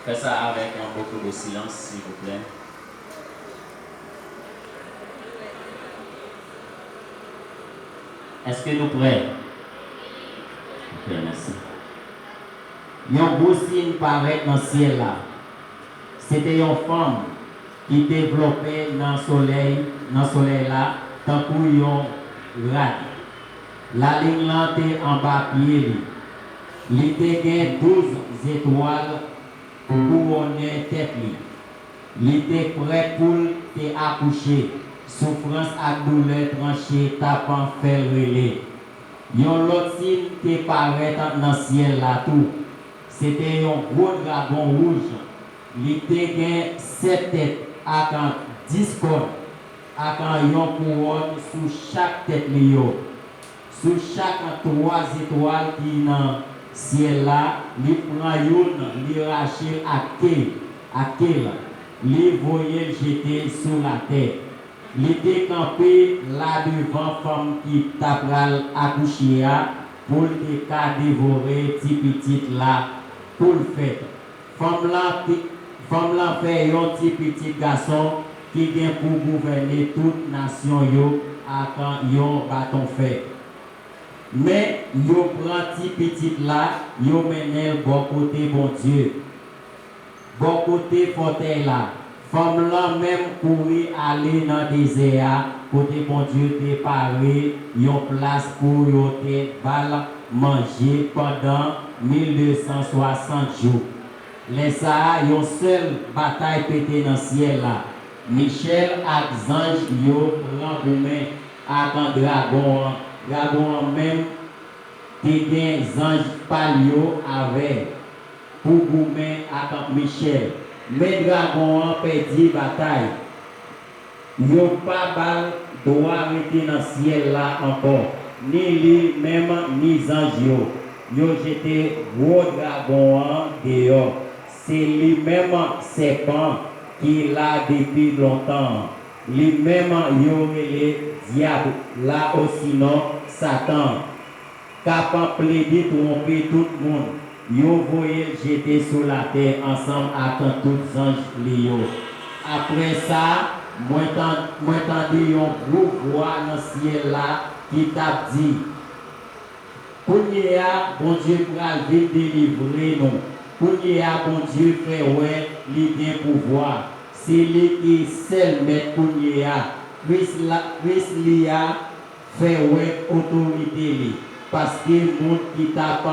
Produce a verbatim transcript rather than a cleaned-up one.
Fè sa avèk yon beaucoup de silence, silvouplè. Èske nou prè? Ok, mèsi. Yon gwo siy parèt nan syèl la. Se te yon fanm ki devlope nan solèy, nan solèy la tankou yon rad. Lalin lan te anba pye li. Li te gen douz zetwal kouwonnen tèt li. Li te prè pou l te akouche. Soufrans ak doulè tranche t ap fè l rele. Yon lòt siy te parèt nan syèl la tou. Se te yon gwo dragon wouj. Li te gen sèt tèt ak dis kòn, ak yon kouwòn sou chak tèt li yo. Sou chak twa zetwal ki nan syèl la, li pran youn, li rache l ak ke, ak ke l, li voye l jete sou latè. Li te kanpe la devan fanm ki ta pral akouche a pou l te ka devore ti pitit la pou l fèt. Fanm lan, fanm lan fè yon ti pitit gason ki gen pou gouvène tout nasyon yo ak yon baton fè. Men, yo pran ti pitit la, yo mennen l bò kote Bondye, bò kote fòtèy la. Fanm lan menm kouri ale nan dezè a, kote Bondye te pare yon plas pou yo te ba l manje pandan mil de san swasant jou. Lè sa a, yon sèl batay pete nan syèl la. Michèl ak zanj yo pran goumen ak dragon an. Dragon an menm te gen zanj pa l yo avè l pou goumen ak Michèl. Men dragon an pèdi batay. Yo pa ba l dwa rete nan syèl la ankò, ni li menm ni zanj yo. Yo jete gwo dragon an deyò. Se li menm sèpan ki la depi lontan an. Li menm yo rele Dyab la osinon Satan an. K ap plede twonpe tout moun, yo voye l jete sou latè ansanm ak tout zanj li yo. Apre sa, mwen tan-, mwen tande yon gwo vwa nan syèl la ki t ap di, "Kounye a, Bondye pral vin delivre nou. Kounye a, Bondye fè wè li gen pouvwa. Se li ki sèl mèt kounye a. Kris la, Kris li a fè wè otorite li, paske moun ki t ap